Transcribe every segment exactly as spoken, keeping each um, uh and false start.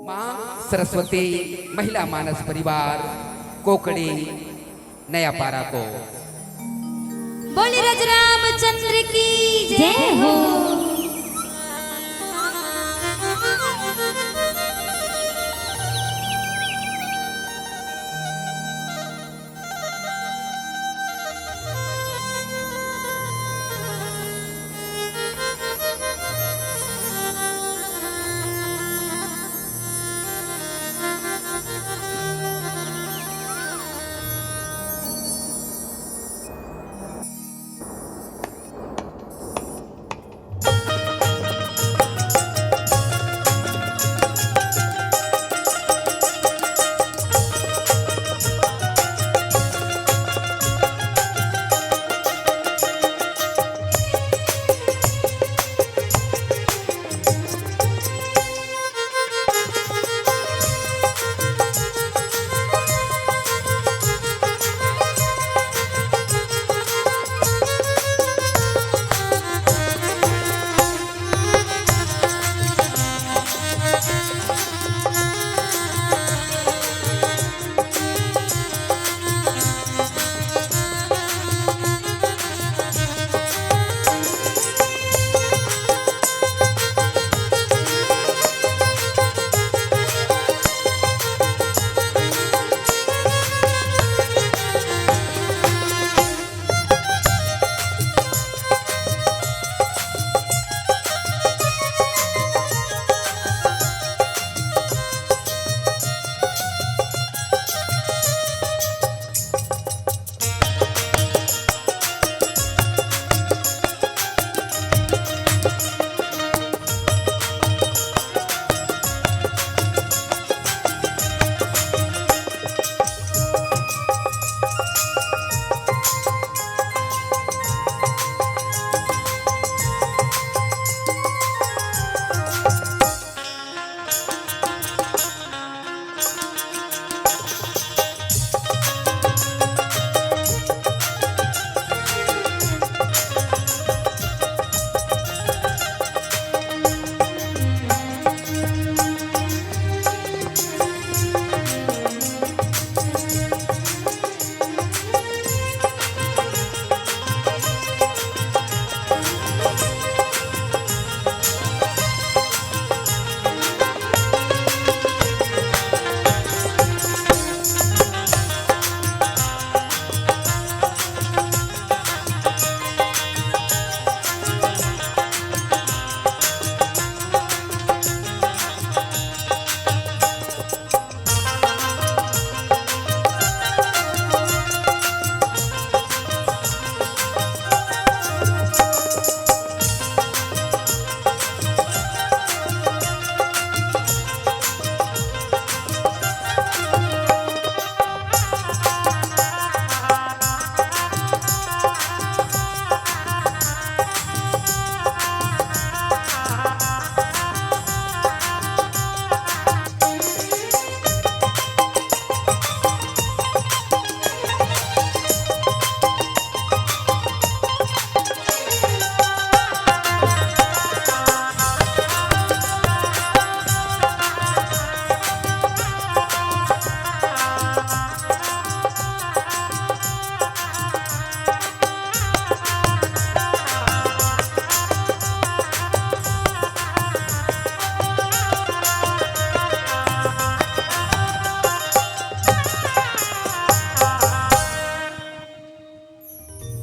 माँ सरस्वती महिला मानस परिवार कोकड़ी नया पारा को। बोले राज रामचंद्र की जय हो।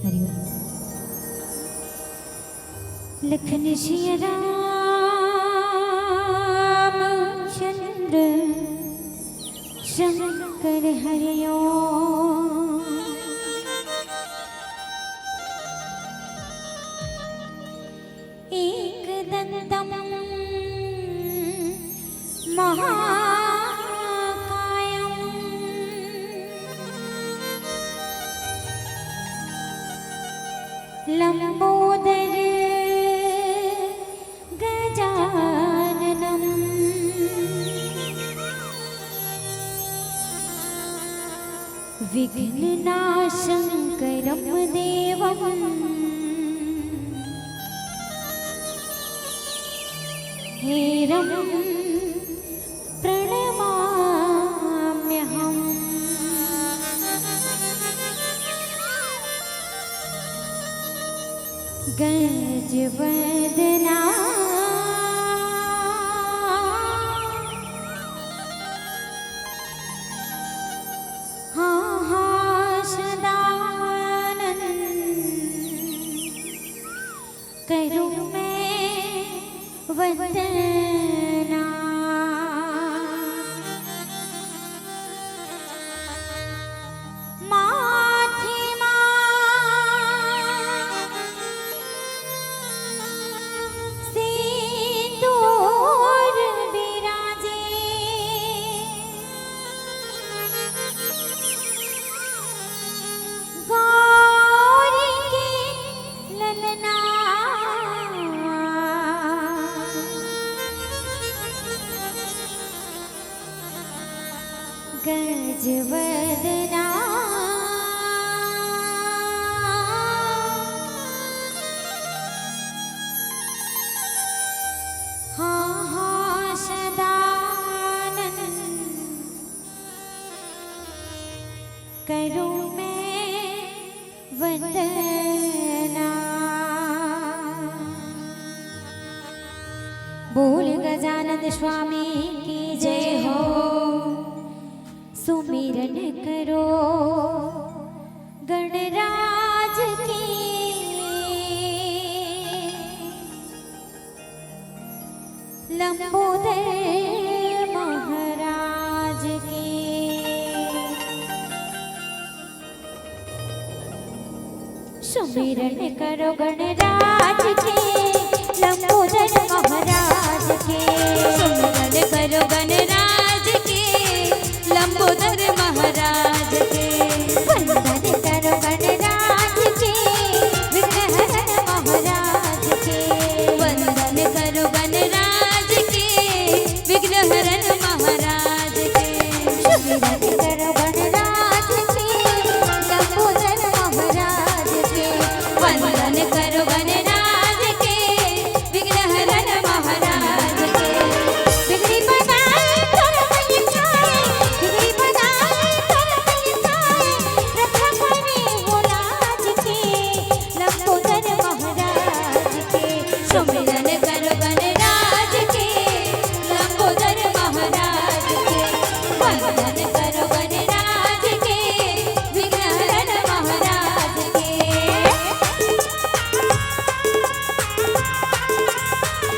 हरि ओम। लखन सिया राम चंद्र शंकर हरि ओम। एक दंतम महाकायम लंबोदर गजाननम विघ्ननाशंकरम देवम भैरं प्रणमाम्यहम्। गजवदना हाँ हाँ सदानंद करूं मैं वंदना। माथे मा सिंदूर विराजे, गौरी के ललना। गजवदना हाँ हाँ सदानंद करूं मैं वंदना। बोल गजानन स्वामी की जय हो। सुमिरन करो गणराज की, लंबोदर महाराज की। सुमिरन करो गणराज के, लंबोदर महाराज के। सुमिरन करो गणराज के, लंबोदर महाराज के। वंदन करो गणराज के, विघ्नहरण महाराज के। वंदन करो गणराज के, विघ्नहरण महाराज के। सुमिरन करो गणराज के, लंबोदर महाराज के। वंदन करो गणराज के, विघ्नहरण महाराज के। बिगड़ी बनाए कर मिटाए, बिगड़ी बनाए कर मिटाए, रक्षा करे वो लाज के। लंबोदर महाराज के। सुमिरन करो गणराज के, लंबोदर महाराज के। वंदन करो गणराज के, विघ्नहरण महाराज के।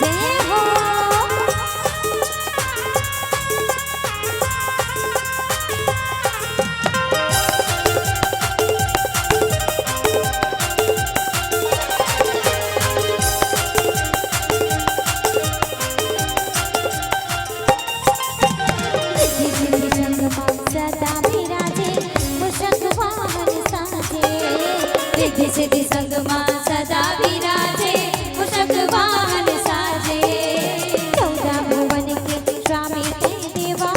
जय हो। रिद्धि सिद्धि संग मा सदा विराजे, मूषक वाहन साजे। रिद्धि सिद्धि संग मा सदा विराजे, मूषक वाहन साजे। चौदह भुवन के स्वामी तैं देवा,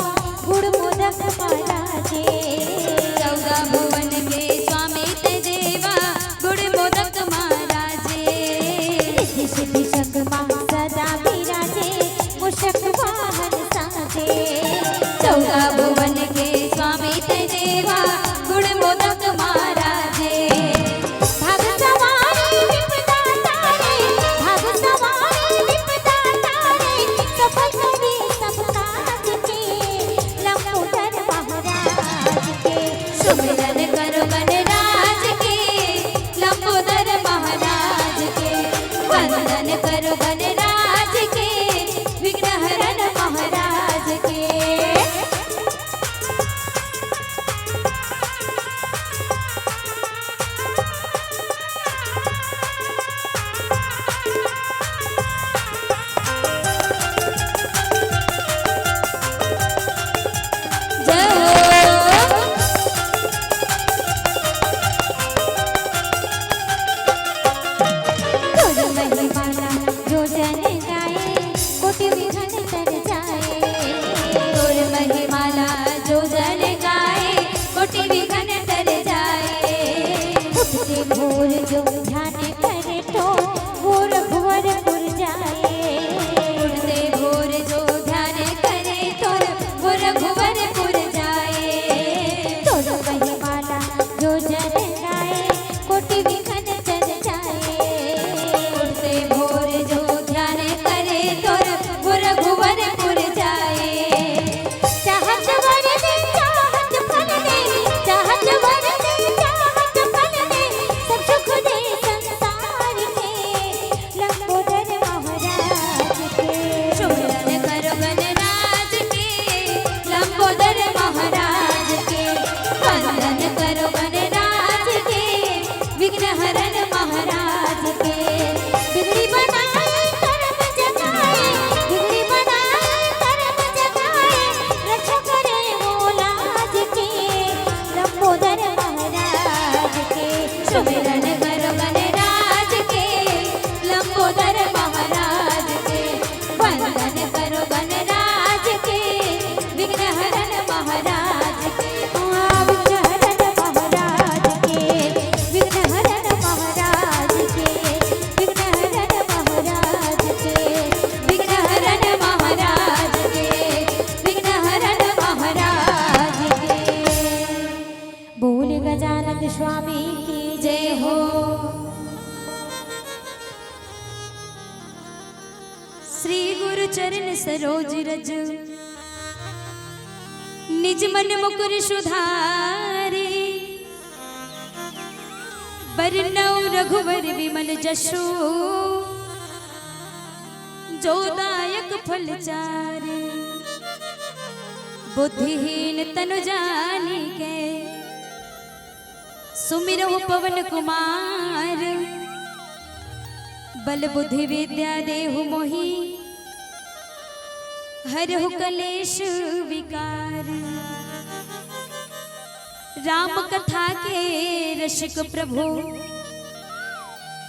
गुण मोदक मा राजे। चौदह भुवन के स्वामी तैं देवा, गुण मोदक मा राजे। रिद्धि सिद्धि संग मा सदा विराजे, मूषक वाहन साजे। चौदह भुवन के स्वामी तैं देवा, गुण मोदक मा राजे। भाग सवार विपदा तारे, भाग सवार विपदा तारे, सफल करे सब काज के। लंबोदर महाराज के। सुमिरन करो गणराज के, लंबोदर महाराज के। वंदन करो गणराज के, विघ्नहरण महाराज के। जय हो। तोर महिमा ला जो जन गाए, कोटि विघ्न टल जाए। तोर महिमा ला जो जन गाए, कोटि विघ्न टल जाए। उठते भोर जो ध्यान करे तो, वो रघुवर पुर जाए। उठते श्री गुरु चरण सरोज रज, निज मन मुकुर सुधारी। बरनउँ रघुवर विमल जसु, जो दायक फल चारी। बुद्धिहीन तनु जानिके, सुमिरहु पवन कुमार। बल बुद्धि विद्या देहु मोहि, हरहु कलेश विकार। राम कथा के रसिक प्रभु,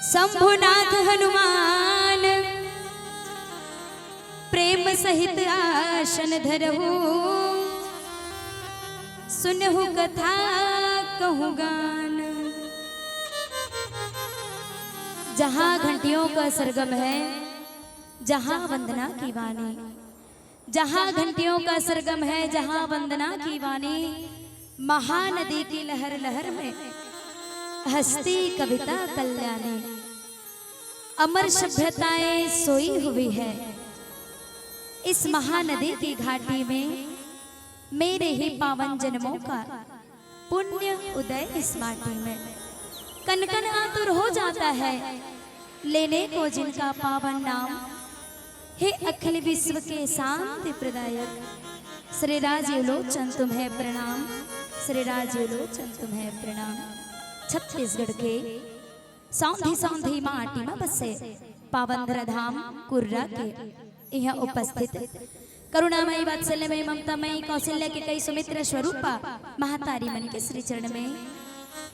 शंभुनाथ हनुमान। प्रेम सहित आसन धरहु, सुनहु कथा कहूँ गान। जहाँ घंटियों का सरगम है, जहाँ वंदना की वाणी। जहाँ घंटियों का सरगम है, जहाँ वंदना की वाणी। महानदी की लहर लहर में हंसती कविता कल्याणी। अमर सभ्यताएं सोई हुई है इस महानदी की घाटी में। मेरे ही पावन जन्मों का पुण्य उदय इस माटी में। कन कन आतुर हो जाता है लेने को जिनका पावन नाम। हे अखिल विश्व के शांति प्रदायक, श्री राजीव लोचन तुम्हें प्रणाम, श्री राजीव लोचन तुम्हें प्रणाम। छत्तीसगढ़ के सौंधी सौंधी माटी में बसे पावन धराधाम कुर्रा के यहाँ उपस्थित करुणामयी, वात्सल्यमयी, ममतामयी, कौशल्या के कई सुमित्र स्वरूपा महतारी मन के श्री चरण में,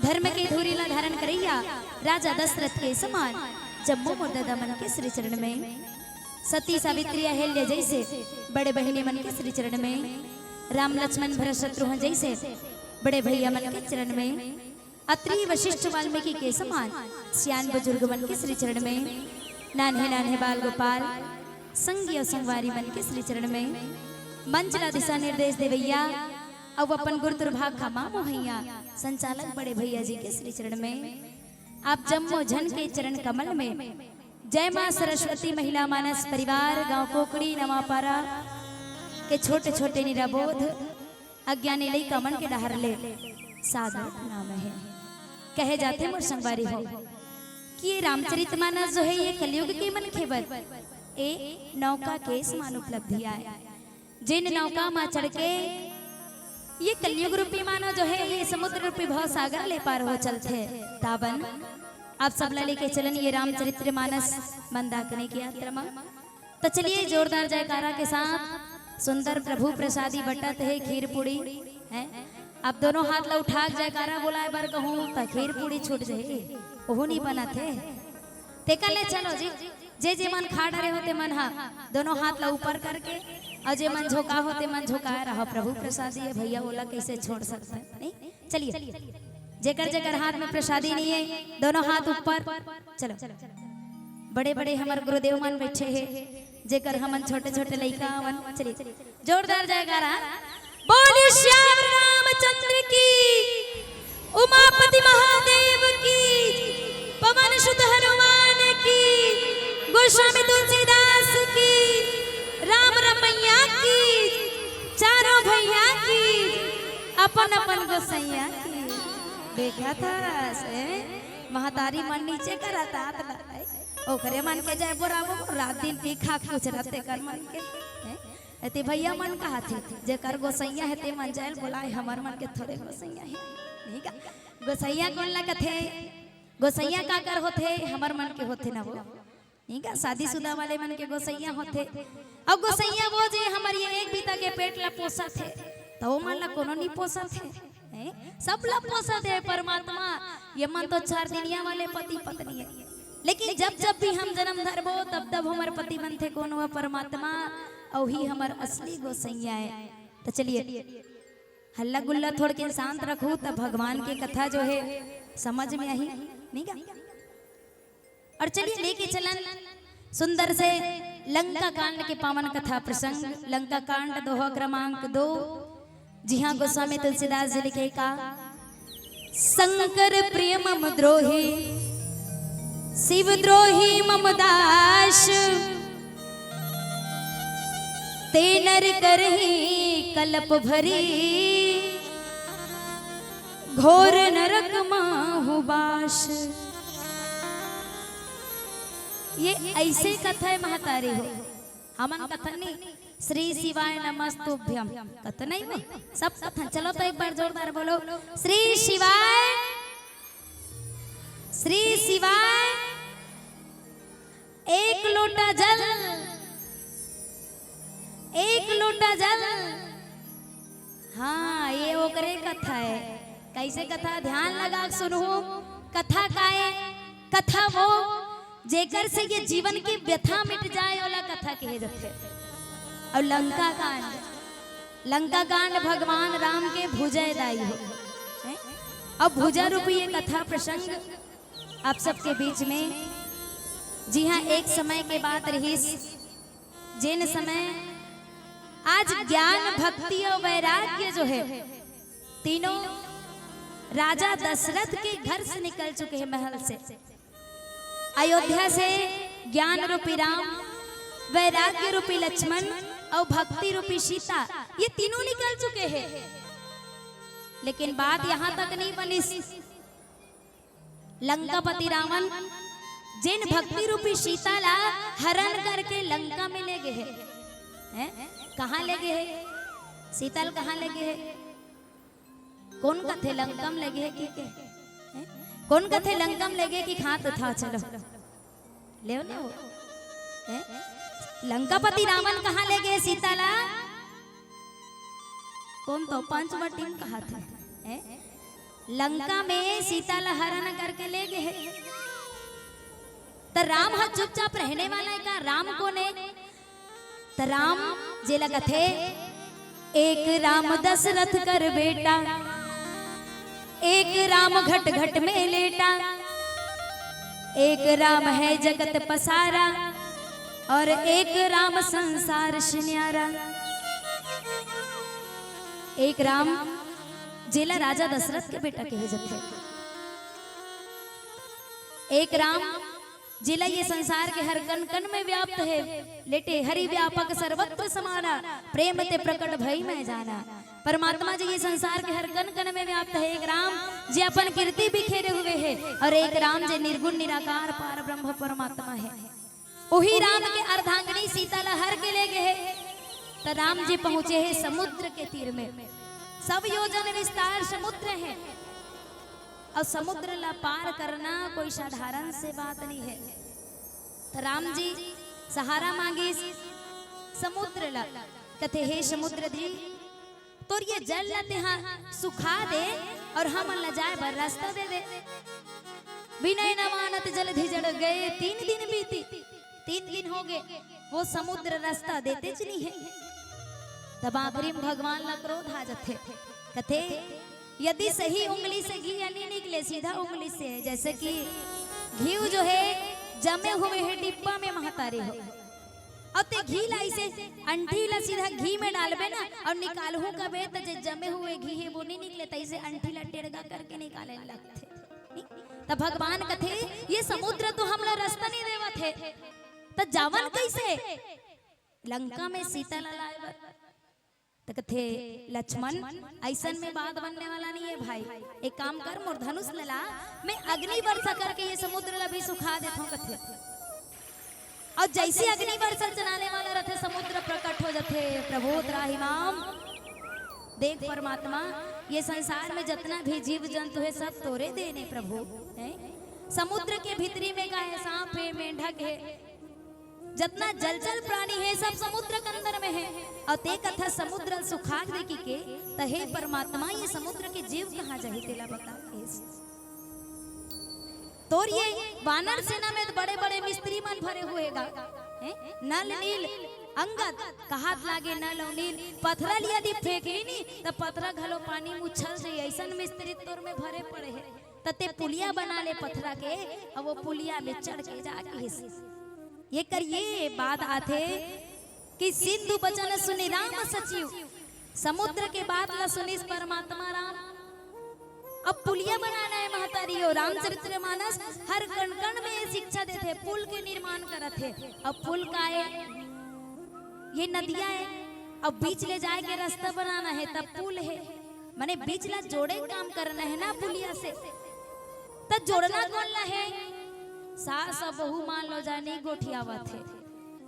धर्म के धूरी ला धारण करैया राजा दशरथ के समान जम्मो मोर ददा मन के श्री चरण में, सती सावित्री अहिल्या जैसे बड़े बहिनी मन के श्री चरण में, राम लक्ष्मण भरत शत्रुघ्न जैसे बड़े भैया मन के चरण में, अत्रि वशिष्ठ वाल्मीकि के समान सियान बुजुर्ग मन के श्री चरण में, नान्हे नान्हे बाल गोपाल संगी अउ संगवारी मन के श्री चरण में, मंच ला दिशा निर्देश देवैया अउ अपन गुरु दुर्भाग खमा मोहैया संचालक बड़े भैया जी के श्री चरण में, आप जम्मो झन के चरण कमल में जय माँ सरस्वती महिला मानस परिवार गांव कोकड़ी नवापारा के छोटे छोटे निराबोध अज्ञानी लइका मन के डहर ले सादर प्रणाम हे। कहे जाथे मोर संगवारी हो कि ये रामचरित मानस जो हे ये कलयुग के मनखे बर ए नौका के समान उपलब्धि आय। जेन नौका म चढ़ के ये कलयुग रूपी मानव जो हे ये समुद्र रूपी भव सागर ले पार हो चलथे। तावन आप सबला लेके चलन ये रामचरित्र मानस मंदाकिनी के यात्रा म। तो चलिए जोरदार जयकारा के साथ सुंदर प्रभु प्रसादी बटत हे खीर पूड़ी है। अब दोनों हाथ ला उठा के जयकारा बोलाय बर कहूँ त खीर पूड़ी छूट जाही, ओहू नहीं बनत हे। तेकर ले चलो जी, जे जे मन खा डरे हो ते मन हा दोनों हाथ ला ऊपर करके अउ जे मन झोंका हो ते मन झोंकाय रहा। प्रभु प्रसादी हे भैया, ओला कैसे छोड़ सकते हैं, नहीं? चलिए, जेकर जेकर हाथ में प्रसादी नहीं है दोनों हाथ ऊपर। चलो, बड़े बड़े हमर गुरुदेव मन बैठे हे, जेकर हमन छोटे छोटे लइका मन। चलिए जोरदार जयकारा। बोलिए श्याम रामचंद्र की, उमापति महादेव की, पवन सुत हनुमान की, गोस्वामी तुलसीदास की, राम रमैया की, चारों भैया की, अपन अपन गोसैया की। देखा था से महतारी मन नीचे करत आत ला, ओकरे मन के जय बोराबो, रात दिन पी खा कुछ रहते कर मन के। हैं? एते भैया मन कहा थे, जेकर गोसैया हे ते मन जायल बोलाय, हमर मन के थोड़े गोसैया हे। नहीं का? गोसैया कोन ला कथे? गोसैया काकर होथे? हमर मन के होथे ना वो। नहीं का? शादीशुदा वाले मन के गोसैया होथे। अउ गोसैया वो जे हमर ये एक बीता के पेट ला पोसत हे, त वो मन ला कोनो नहीं पोसत हे। हैं? सब ला पोसत हे परमात्मा। ये मन तो चार दिनिया वाले पति पत्नी हे, लेकिन जब जब भी हम जन्म धरबो तब तब हमर पति बनथे कोनो ह परमात्मा, अउ ही हमर असली गोसैया हे। तो चलिए हल्ला गुल्ला थोड़ के शांत रखू, तब भगवान के कथा जो हे समझ में आही, नहीं का? और चलिए लेके चलन सुंदर से लंका कांड के पावन कथा प्रसंग, लंका कांड दोहा क्रमांक दो, जिहाँ गोस्वामी तुलसीदास जी लिखे का, शंकर प्रिय मम द्रोही, शिव द्रोही मम दास, ते नर करही कलप भरी, घोर नरक माहु बास। ये ऐसे कथा है महतारी हो। हमन कथन नहीं, श्री शिवाय नमस्तुभ्यम कथन नहीं हो, सब कथन। चलो तो एक बार जोरदार बोलो, श्री शिवाय, श्री शिवाय। एक लोटा जल, एक लोटा जल। हाँ, ये ओकरे कथा है। कैसे कथा? ध्यान लगा के सुनहू। कथा काय? कथा वो जेकर से ये जीवन की व्यथा मिट जाए, ओला कथा कहे जाथे। और लंका कांड, लंका कांड भगवान राम के भुजय दाई हो, हैं? अब भुजा रूपी ये कथा प्रसंग आप सबके बीच में, जी हाँ, एक समय के बात रहिस, जेन समय आज ज्ञान, भक्ति और वैराग्य जो है, तीनों राजा दशरथ के घर से निकल चुके हैं, महल से। अयोध्या से ज्ञान रूपी राम, वैराग्य रूपी लक्ष्मण और भक्ति रूपी सीता, ये तीनों निकल चुके हैं। लेकिन बात यहाँ तक नहीं बनिस। लंकापति रावण जेन भक्ति रूपी सीता ला हरण करके लंका में ले गे हे, हैं? कहाँ ले गे हे? सीता ल कहाँ ले गे हे? कोन कथे लंका में ले गे हे कि के? हैं? कोन कथे लंका में ले गे कि हाथ उठा, चलो। लेव ना वो। हैं? लंकापति रावण कहाँ ले गे सीता ला? कोन तो पांचवा टीम कहा था? हैं? लंका में सीता ला हरण करके ले गे हे। त राम ह चुपचाप रहने वाला है का? राम कोन है? त राम जेला कथे, एक राम दशरथ कर बेटा, एक राम घट घट में लेटा, एक राम है जगत पसारा, और एक राम संसार से न्यारा। एक राम जेला राजा दशरथ के बेटा कहे जाथे। एक राम जेला ये संसार के हर कण कण में व्याप्त है, लेटे हरि व्यापक सर्वत्र समाना, प्रेम ते प्रकट भई मैं जाना। परमात्मा जी ये संसार के हर कण कण में व्याप्त है। एक राम जे अपन कीर्ति बिखेरे हुए है, और एक राम जे निर्गुण निराकार पार ब्रह्म परमात्मा है। वही राम के अर्धांगिनी सीता ला हर के ले गे हे, त राम जी पहुंचे हे समुद्र के तीर में। सौ योजन विस्तार समुद्र है, और समुद्र ला पार करना कोई साधारण से बात नहीं है। त राम जी सहारा मांगिस समुद्र ला, कथे, हे समुद्र जी, तोर ये जल ला तेहा सुखा दे और हमन ला जाए बर रास्ता दे दे। विनय न मानत जलधि जड़ गए, तीन दिन बीती, तीन दिन हो गए, वो समुद्र रास्ता देते च नहीं है। तब आखिरी में भगवान ला क्रोध आ जाथे, कथे, यदि सही उंगली से घी नहीं निकले, सीधा उंगली से, जैसे कि घी जो है जमे हुए है डिब्बा में महतारी हो, और ते घी ला ऐसे अंठी ला सीधा घी में डालबे ना और निकालहू कबे, त जे जमे हुए घी है वो नहीं निकले, त ऐसे अंठी ला टेड़गा करके निकाले लगथे। त भगवान कथे, ये समुद्र तो हमला रास्ता नहीं देवत है, त जावन कैसे? लंका में सीता ला लाए बर। त कथे, लक्ष्मण, ऐसन में बात बनने वाला नहीं है भाई। एक काम कर, मोर धनुष ले ला, मैं अग्नि वर्षा करके ये समुद्र ला भी सुखा देता हूँ, कथे। और जैसे अग्नि वर्षा चलाने वाला रथे, समुद्र प्रकट हो जाथे। प्रभु त्राहिमाम। देख परमात्मा, ये संसार में जितना भी जीव जंतु है, सब तोरे देने प्रभु, हैं? समुद्र के भीतरी में का है? सांप है, मेंढक है, जितना जलचर प्राणी है, सब समुद्र के अंदर में है। और ते कथा समुद्र सुखा दे की के, त हे परमात्मा, ये समुद्र के जीव कहाँ जाही, तेला बता। तोर ये वानर सेना में तो बड़े-बड़े मिस्त्री मन भरे हुए गा, हैं? नल नील अंगद कहात लागे, नल और नील पथरा लिया दी फेंक ली नी, त पथरा घलो पानी में उछल जाई, ऐसन मिस्त्री तोर में भरे पड़े हैं। त ते पुलिया बना ले पथरा के, अब वो पुलिया में चढ़ के जाके हिस। ये कर ये बात आथे कि सिंधु बचन सुनि राम सचिव, समुद्र के बात ला सुनिस परमात्मा राम। अब पुलिया बनाना है महतारी हो। रामचरित्र मानस हर कण कण में ये शिक्षा देथे, पुल के निर्माण करत हे। अब पुल का है? ये नदिया है, अब बीच ले जाए के रास्ता बनाना हे, तब पुल हे, माने बीच ला जोड़े काम करना हे ना पुलिया से। त जोड़ना कोन ला हे? सास अउ बहू मान लो जानी गोठियावत हे,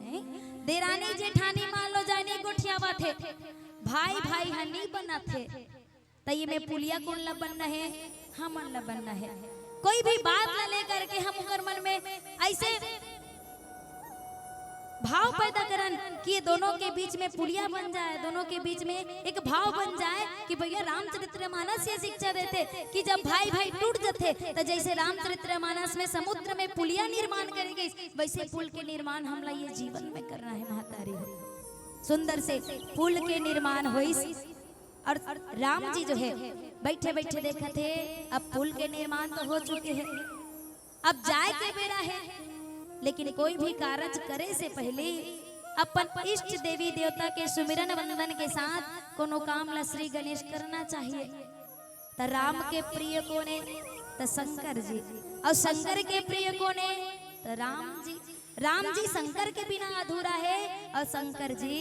हैं? देरानी जेठानी मान लो जानी गोठियावत हे, भाई भाई ह नी बनत हे। त ये में पुलिया कोन ला बनना हे? हमन ला बनना हे। कोई भी बात ला लेकर के हम ओकर मन में ऐसे भाव पैदा करन कि ये दोनों के बीच में पुलिया बन जाए, दोनों के बीच में एक भाव बन जाए कि भैया, रामचरितमानस ये शिक्षा देथे कि जब भाई भाई टूट जथे, त जैसे रामचरितमानस में समुद्र में पुलिया निर्माण करे गइस, वैसे पुल के निर्माण हमला ये जीवन में करना हे महतारी हो। सुंदर से पुल के निर्माण होइस। और राम जी जो हे, बैठे बैठे देखत हे, अब पुल के निर्माण तो हो चुके हे, अब जाए के बेरा हे, लेकिन कोई भी कारज करे से पहले अपन इष्ट देवी देवता के सुमिरन वंदन के साथ कोनो काम ला श्री गणेश करना चाहिए। त राम के प्रिय कोन हे? त शंकर जी। अउ शंकर के प्रिय कोन हे? त राम जी। राम जी शंकर के बिना अधूरा हे अउ शंकर जी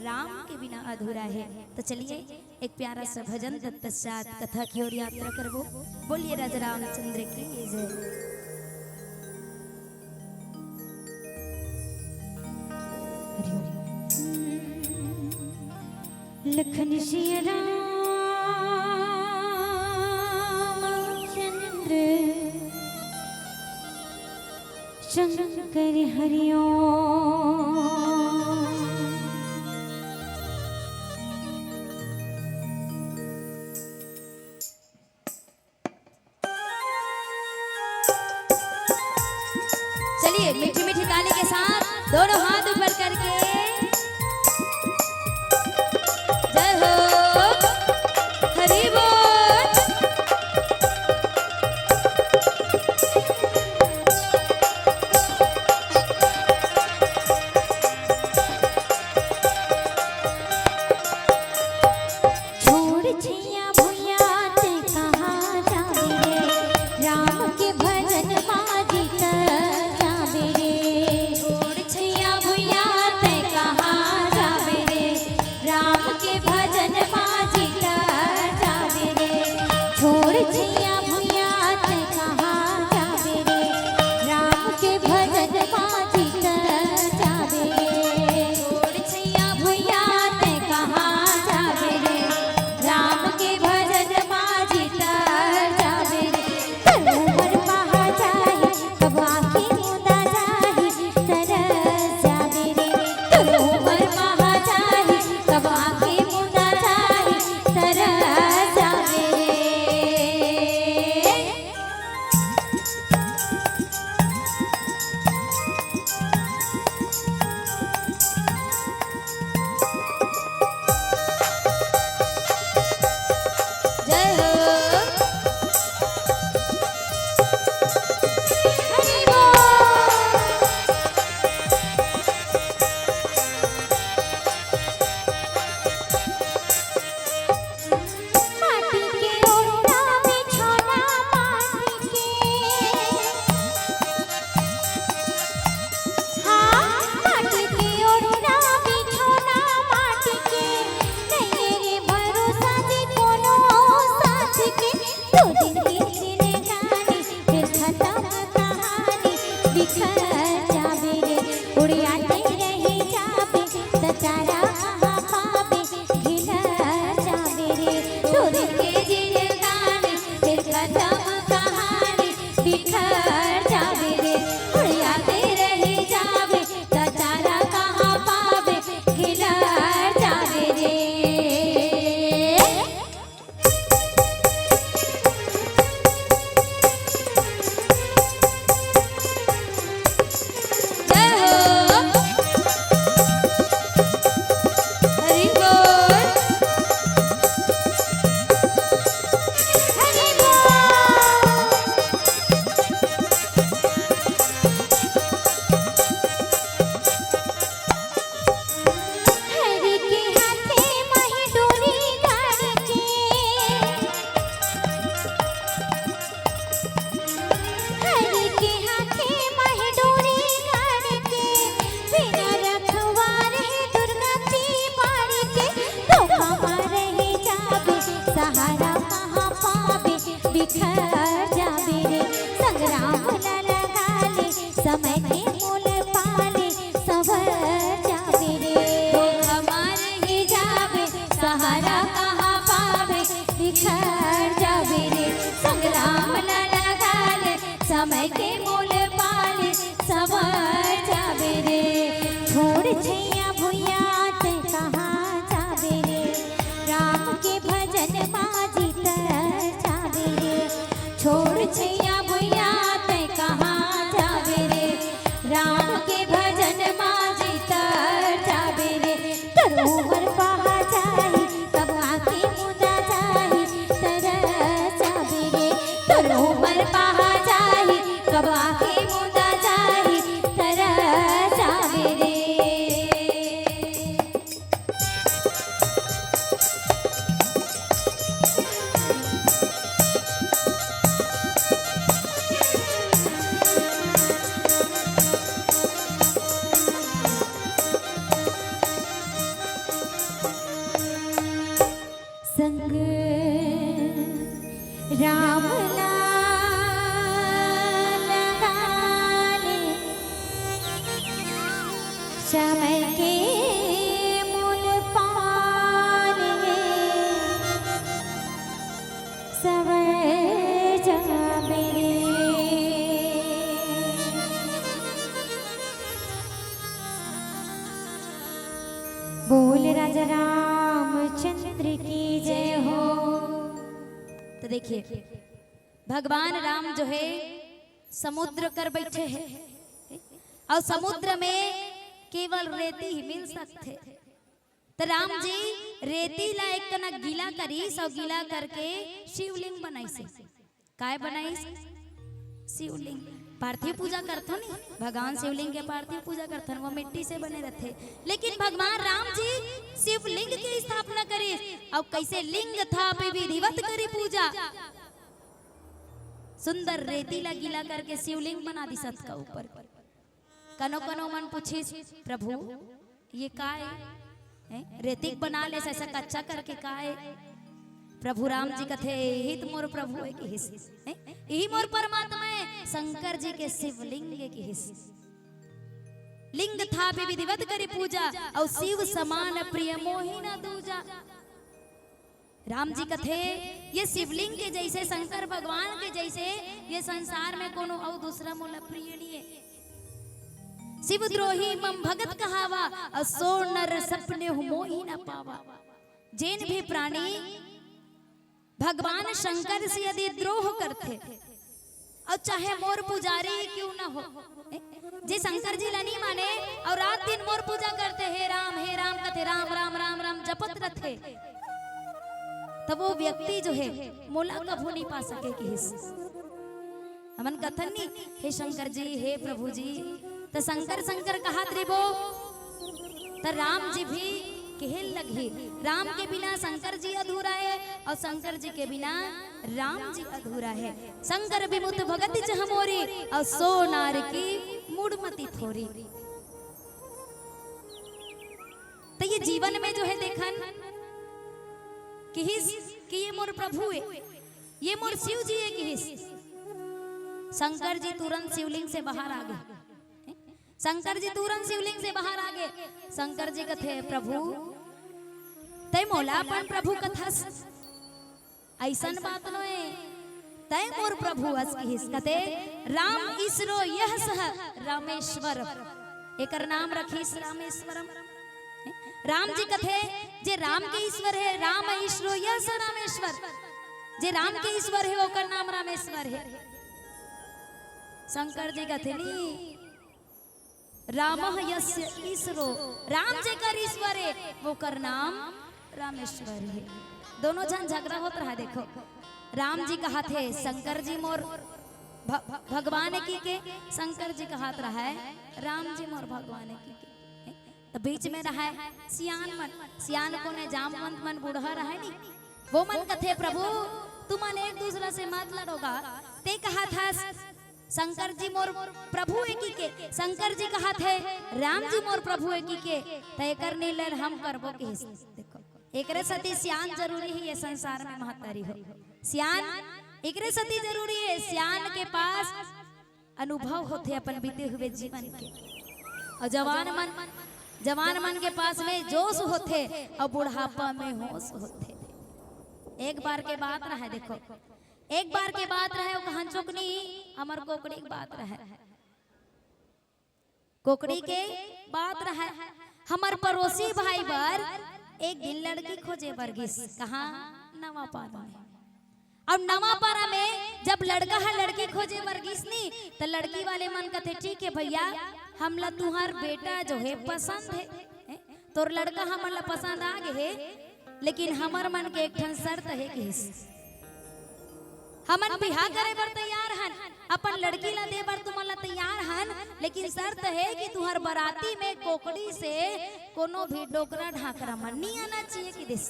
राम के बिना अधूरा हे। त चलिए, एक प्यारा सा भजन, तत्पश्चात कथा की ओर यात्रा करबो। बोलिए राजा रामचंद्र की जय। लखन सिया राम चंद्र शंकर हरिओम। चलिए, मीठी मीठी ताली के साथ दोनों हाथ ऊपर करके जय हो, हरि बोल। छोड़ छैया भुइया ते कहाँ जाबे रे, राम के भजन मा जीत जाबे रे। के मोल पाले सवर जाबे रे। छोड़ छैया भुइया ते कहाँ जाबे रे। राम के भजन मा जी तर जाबे रे। छोड़ छैया भुइया ते कहाँ जाबे रे। राम के भजन मा जी तर जाबे रे। तोर उमर पहा जाही, कब आँखी मुंदा जाही, तरस जाबे रे। तोर उमर पहा जाही, कब आँखी मुंदा जाही, तरस जाबे रे। संग राम लाल गाले, समय के मोल पाले, सवर जाबे रे। बोल राजा रामचंद्र की जय हो। तो देखिए, भगवान राम जो है समुद्र कर बैठे हैं और समुद्र में केवल रेती ही मिल सकथे। तो राम जी रेती ला एक कना गीला करिस और गीला करके शिवलिंग बनाइस। काय बनाइस? शिवलिंग। पार्थिव पूजा करथन नी, भगवान शिवलिंग के पार्थिव पूजा करथन, वो मिट्टी से बने रहथे। लेकिन भगवान राम जी शिवलिंग के स्थापना करिस। अब कैसे? लिंग थापि विधिवत करि पूजा। सुंदर रेती ला गीला करके शिवलिंग बना दिस अतका ऊपर। कनो कनो मन पूछिस, "प्रभु, ये का ए? हैं? रेतिक बना लेस, ऐसा कच्चा करके का ए?" प्रभु राम जी कथे, "यही तो मोर प्रभु ए," किहिस, हैं? "यही मोर परमात्मा ए, शंकर जी के शिवलिंग ए," किहिस। लिंग थापि विधिवत करि पूजा, अउ शिव समान प्रिय मोहि न दूजा। राम जी कथे, ये शिवलिंग के जैसे, शंकर भगवान के जैसे ये संसार में कोनो अउ दूसरा मोला प्रिय नइ ए। शिव द्रोही मम भगत कहावा, अउ सो नर सपनेहु मोहि न पावा। जेन भी प्राणी भगवान शंकर से यदि द्रोह करथे, अउ चाहे मोर पुजारी क्यों न हो, जे शंकर जी ला नइ माने अउ रात दिन मोर पूजा करथे, "हे राम, हे राम," कथे, "राम, राम, राम, राम" जपत रथे, तब वो व्यक्ति जो है, मोला कभू नइ पा सके किहिस। हमन कथन नी, "हे शंकर जी, हे प्रभु जी," त शंकर शंकर कहत रहिबो, त राम जी भी कहे लगही, राम के बिना शंकर जी अधूरा है अउ शंकर जी के बिना राम जी अधूरा है। "शंकर बिमुत भगति जह मोरी, अउ सो नार की मूढ़मति थोरी।" त ये जीवन में जो है देखन, किहिस कि ये मोर प्रभु ए, ये मोर शिव जी ए किहिस। शंकर जी तुरंत शिवलिंग से बाहर आ गे। शंकर जी तुरंत शिवलिंग से बाहर आ गे। शंकर जी कथे, "प्रभु, तैं मोला अपन प्रभु कथस, अइसन बात नोए, तैं मोर प्रभु अस," किहिस। कथे, "राम ईसरो यह सह रामेश्वर," एकर नाम रखिस रामेश्वरम। राम जी कथे, "जे राम के ईश्वर हे, राम ईसरो यह सह रामेश्वर," जे राम के ईश्वर हे, ओकर नाम रामेश्वर हे। शंकर जी कथे, "नी, रामः यस्य ईश्वरो," राम जेकर ईश्वर हे, ओकर नाम रामेश्वर हे। दोनों झन झगड़ा होत रहा, देखो, राम जी कहत हे, "शंकर जी मोर भ-, भ-, भगवान ए कहिके," शंकर जी कहत रहा है, "राम जी मोर भगवान ए कहिके।" त बीच में रहा है सियान मन, सियान कोन ए, जामवंत मन, बूढ़ा रहा है नी, वो मन कथे, "प्रभु, तुमन एक दूसरा से मत लड़ो गा, तैं कहत हस शंकर जी मोर प्रभु ए कहिके, शंकर जी कहत हे राम जी मोर प्रभु ए कहिके, त एकर निर्णय हम करबो किहिस।" देखो, एकरे सेती सियान जरूरी हे ये संसार में, महतारी हो। सियान एकरे सेती जरूरी हे, सियान के पास अनुभव होथे अपन बीते हुए जीवन के। अउ जवान मन, जवान मन के पास में जोश होथे अउ बुढ़ापा में होश होथे। एक बार के बात रहा है, देखो, एक बार के बात रहा है, वो कहान चुकनी हमर कोकड़ी के बात रहय, कोकड़ी के बात रहय। हमर पड़ोसी भाई बर एक दिन लड़की खोजे बर गिस। कहाँ? नवापारा में। अब नवापारा में जब लड़का ह लड़की खोजे बर गिस नी, त लड़की वाले मन कथे, "ठीक हे भइया, हमला तुंहर बेटा जो हे पसंद हे, हैं? तोर लड़का हमन ला पसंद आ गे हे, लेकिन हमर मन के एक ठन शर्त हे," किहिस। "हमन बिहा करे बर तैयार हन, अपन लड़की ला दे बर तुमन ला तैयार हन, लेकिन शर्त हे कि तुंहर बराती में कोकड़ी से कोनो भी डोकरा ढाकरा मन नी आना चाहिए," किहिस।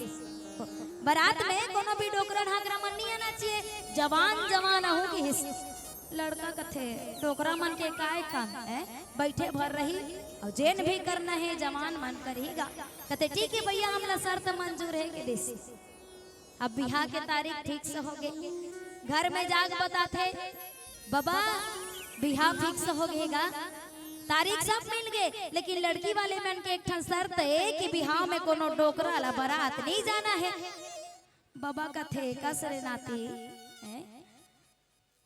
"बरात में कोनो भी डोकरा ढाकरा मन नी आना चाहिए, जवान जवान आहू," किहिस। लड़का कथे, "डोकरा मन के काय काम हे, बइठे भर रही, अउ जेन भी करना हे जवान मन करही गा।" कथे, "ठीक हे भइया, हमला शर्त मंजूर हे," किहिस। अब बिहा के तारीख फिक्स हो गे। घर में जाके बताथे, "बबा, बिहा फिक्स हो गे गा, तारीख सब मिल गे, लेकिन लड़की वाले मन के एक ठन शर्त हे कि बिहाव में कोनो डोकरा ला बरात नी जाना हे।" बबा कथे, "कस रे नाती, हैं?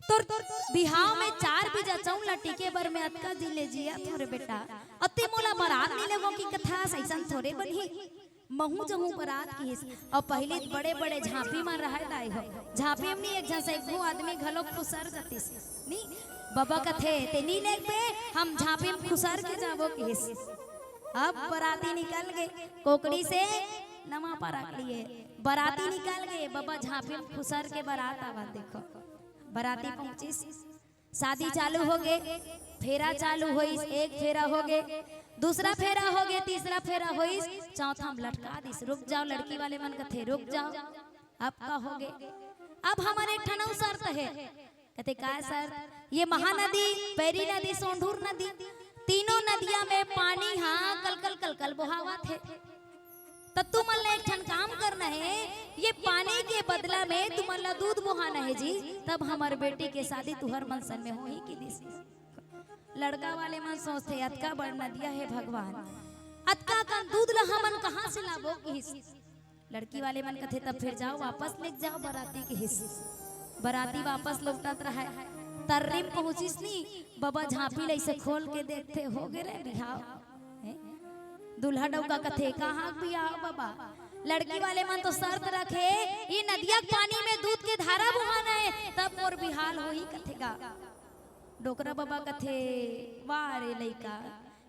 तोर, तोर बिहाव में चार बीजा चउर ला टीके बर में अतका दिन ले जियत हों रे बेटा, अते मोला बरात नी लेगो कि कथस, अइसन थोरे बनही, महूं जहूं बरात," किहिस। अउ पहिली बड़े-बड़े झांपी मन रहय दाई हो, झांपी म नी एक झन सइघू आदमी घलो खुसर जतिस, नी? बबा कथे, "ते नी लेगबे, हम झांपी म खुसर के जाबो," किहिस। अब बराती निकल गे, कोकड़ी से नवापारा के लिए बराती निकल गे, बबा झांपी म खुसर के बरात आवत देखो। बराती पहुंचिस, शादी चालू हो गे, फेरा चालू होइस, एक फेरा हो गे, दूसरा फेरा हो गे, तीसरा फेरा होइस, चौथा म लटका दिस। "रुक जाव," लड़की वाले मन कथे, "रुक जाव, अब का हो गे? अब हमर एक ठन अउ शर्त हे।" कथे, "काय शर्त?" "ये महानदी, पैरी नदी, सोंढूर नदी, तीनों नदिया में पानी हा कलकल कलकल बोहावत हे।" त तुमन ला एक ठन काम करना हे, ये पानी के बदला में तुमन ला दूध बोहाना हे जी, तब हमर बेटी के शादी तुंहर मन संग में होही, किहिस। लड़का वाले मन सोचथे, "अतका बड़ नदिया हे भगवान, अतका कन दूध ला हमन कहां से लाबो?" किहिस। लड़की वाले मन कथे, "तब फेर जाव, वापस लेके जाव बराती," किहिस। बराती वापस लौटत रहय, तर्री म पहुंचिस नी, बबा झांपी ला अइसे खोल के देखथे, हो गे रे बिहाव। हैं? दूल्हा डउका कथे, "कहां के बिहाव बबा? लड़की वाले मन तो शर्त रखे, ये नदिया के पानी में दूध के धारा बोहाना हे, तब मोर बिहाव होही," कथे गा। डोकरा बबा कथे, "वाह रे लइका,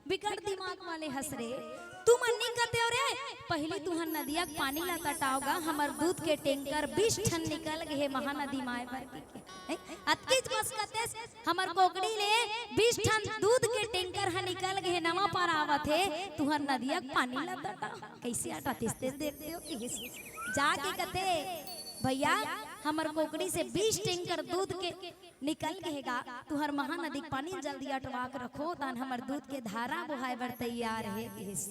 बिकट दिमाग वाले हस रे, तुमन नी कतेव रे, पहिली तुंहर नदिया के पानी ला तटाव गा, हमर दूध के टैंकर बीस ठन निकल गे हे महानदी माय बर," किहिके। हैं? अतकेच बस कतेस, "हमर कोकड़ी ले बीस ठन दूध के टैंकर ह निकल गे हे, नवापारा आवत हे, तुंहर नदिया के पानी ला तटा, कइसे अटातिस ते देखतेव," किहिस। जाके कथे, "भइया, हमर कोकड़ी से बीस टैंकर दूध के निकल गे हे गा, तुंहर महानदी के पानी ल जल्दी अटवा के रखो, तान हमर दूध के धारा बोहाय बर तैयार हे," किहिस।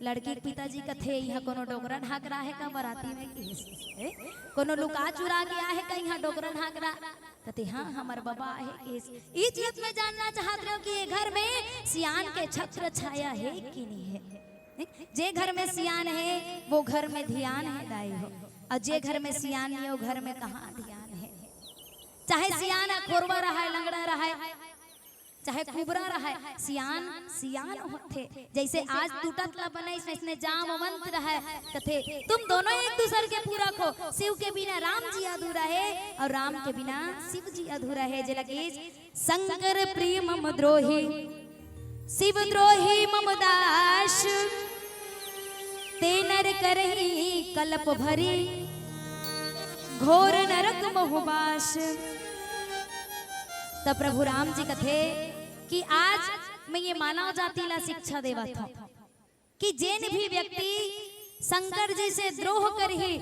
लड़की के पिताजी कथे, "इहां कोनो डोकरा ढाकरा हे का बराती में?" किहिस। "ए? कोनो लुका चुरा के आहे का इहां डोकरा ढाकरा?" कथे, "हां, हमर बबा आहे," किहिस। इच में जानना चाहत रहेंव कि ये घर में सियान के छत्र छाया हे कि नहीं हे? जे घर में सियान हे, वो घर में धियान हे दाई हो, अउ जे घर में सियान नहीं हे, वो घर में कहां धियान हे? चाहे सियान ह खोरवा रहय, लंगड़ा रहय, चाहे कुबरा रहय, सियान सियान होथे। जइसे आज टूटत ला बनइस, वइसने जामवंत रहय। कथे, "तुम दोनों एक दूसर के पूरक हो, शिव के बिना राम जी अधूरा हे अउ राम के बिना शिव जी अधूरा हे।" जे लगिस, "शंकर प्रिय मम द्रोही, शिव द्रोही मम दास, ते नर करही कलप भरी, घोर नरक महु बास।" त प्रभु राम जी कथे कि आज मैं ये मानव जाति ला शिक्षा देवत हंव कि जेन भी व्यक्ति शंकर जी से द्रोह करही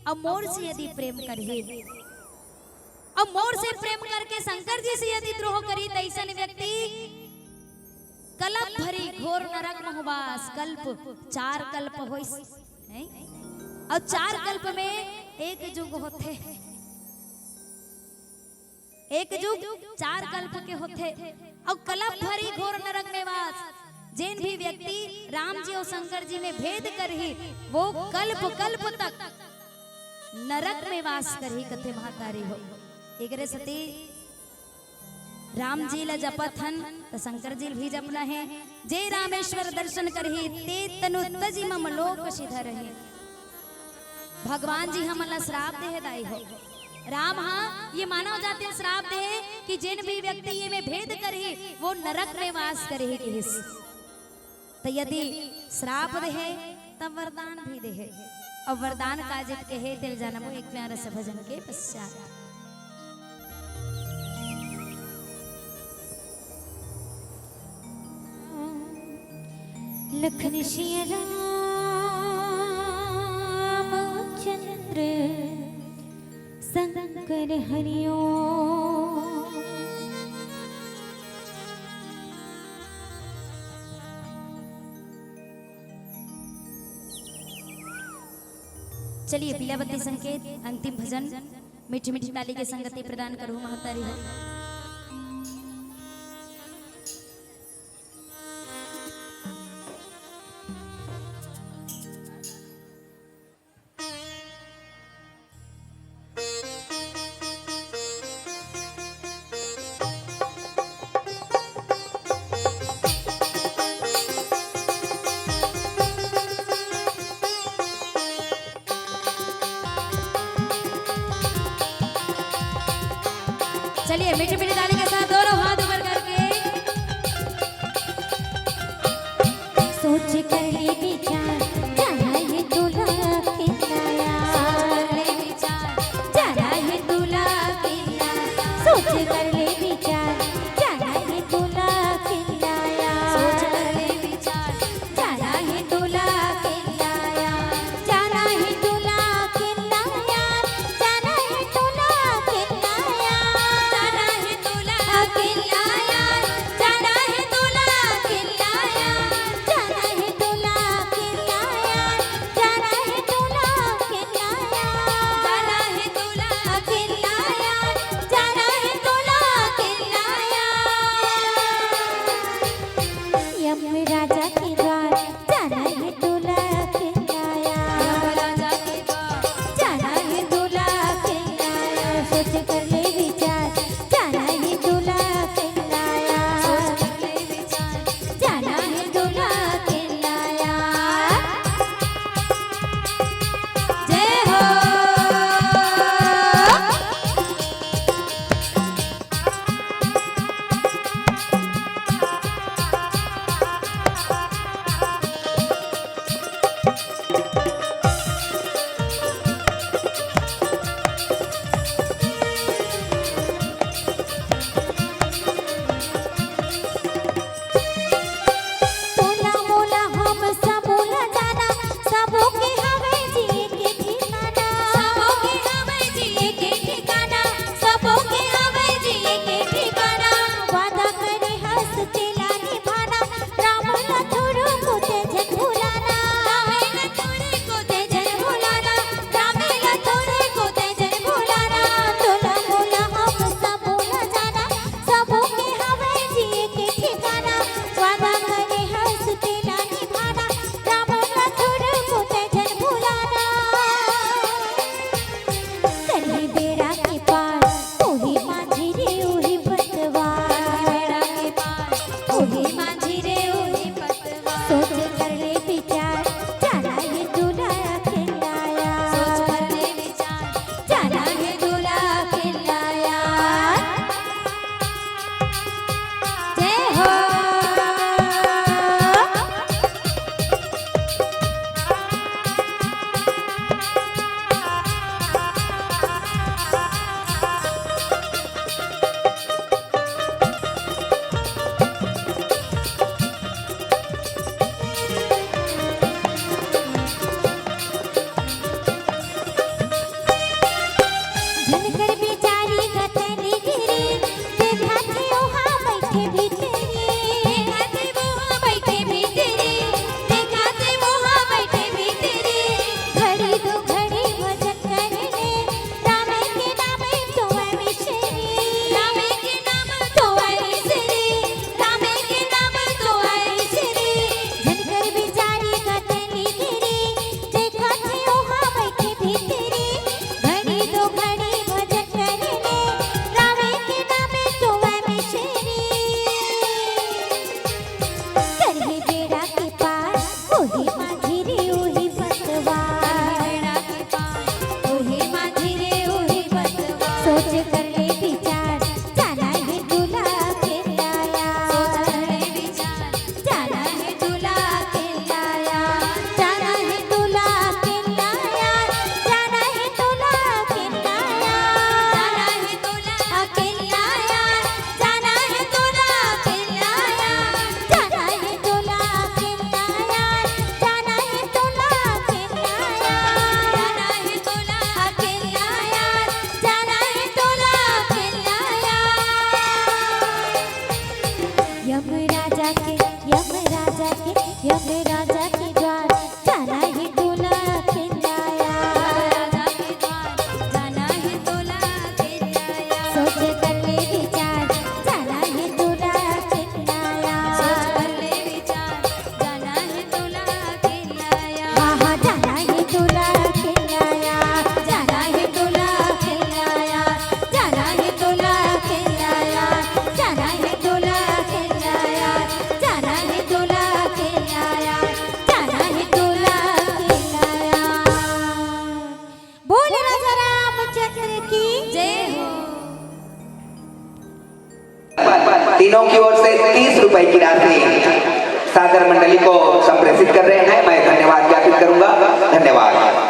अउ मोर से यदि प्रेम करही, अउ मोर से प्रेम करके शंकर जी से यदि द्रोह करही, त अइसन व्यक्ति कलप भरी घोर नरक महु बास, कल्प, चार कल्प होइस, हैं? अउ चार कल्प में एक जुग होथे, एक जुग चार कल्प के होथे, अउ कलप भरी घोर नरक में वास। जेन भी व्यक्ति राम जी अउ शंकर जी में भेद करही, वो कल्प कल्प तक नरक में वास करही, कथे महतारी हो। एकरे सेती राम जी ला जपत हन, त शंकर जी भी जपना हे। जे रामेश्वर दर्शन करही, ते तनु तजि मम लोक सिधरही। भगवान जी हमन ला श्राप देहे दाई हो। राम हा ये मानव जाति ला श्राप देहे कि जेन भी व्यक्ति ये में भेद करही, वो नरक में वास करही किहिस। त यदि श्राप देहे, तब वरदान भी देहे। अउ वरदान का जब कहे, तेल जानबो एक प्यारा सा भजन के पश्चात। लखन सिया राम चंद्र शंकर हरिओम। चलिए, पीला बत्ती संकेत, अंतिम भजन, मीठी मीठी ताली के संगति प्रदान करूँ महतारी हो। चलिए, मीठी मीठी ताली के साथ दोनों हाथ ऊपर करके। सोच कर ले विचार, जाना है तोला किनाया। सोच कर ले विचार, जाना है तोला किनाया। सोच कर ले विचार, जाना है तोला किनाया। सोच कर ले विचार, जाना है तोला किनाया। जाना है तोला किनाया। जाना है तोला किनाया। जाना है तोला किनाया। जाना है तोला किनाया। जाना है तोला किनाया। जाना है तोला किनाया। जाना है तोला किनाया। जाना है तोला किनाया। यम राजा के द्वार, जाना है तोला किनाया। यम राजा के द्वार, जाना है तोला किनाया। सोच कर ले विचार, जाना है तोला किनाया। सोच कर ले विचार, जाना है तोला किनाया। जय हो। तोला मोला हम सबो ला जाना, सबो के हवे जी के ठिकाना। सबो के हवे जी के ठिकाना, सबो के हवे जी के ठिकाना। वादा करे हस तेला निभाना, राम ला थोड़ो को ते झन भुलाना। राम ला माझी रे उही पतवार। उही माझी रे उही पतवार। सोच कर ले विचार, जाना हे तुला अकेला यार। सोच कर ले विचार, जाना हे तुला अकेला यार। जाना हे तुला अकेला यार। जाना हे तुला अकेला यार। जाना हे तुला अकेला यार। जाना हे तुला अकेला यार। जाना हे तुला अकेला यार। जाना हे तुला अकेला यार। जाना हे तुला अकेला यार। जाना हे तुला अकेला यार। यमराजा के, यमराजा के, यमराजा के द्वार, जाना हे तुला अकेला यार। जाना हे तुला अकेला यार। सोच कर ले विचार, जाना हे तुला अकेला यार। सोच कर ले विचार, जाना हे तुला अकेला यार। हाँ, हाँ, जाना हे तुला अकेला यार। जाना हे तुला अकेला यार। जाना हे तुला अकेला यार। जाना हे तुला अकेला यार। जाना हे तुला अकेला यार। जाना हे तुला अकेला यार। बोल राजा रामचंद्र की जय हो। तीनों की ओर से तीस रुपए की राशि सागर मंडली को संप्रेषित कर रहे हैं। मैं धन्यवाद ज्ञापित करूंगा। धन्यवाद।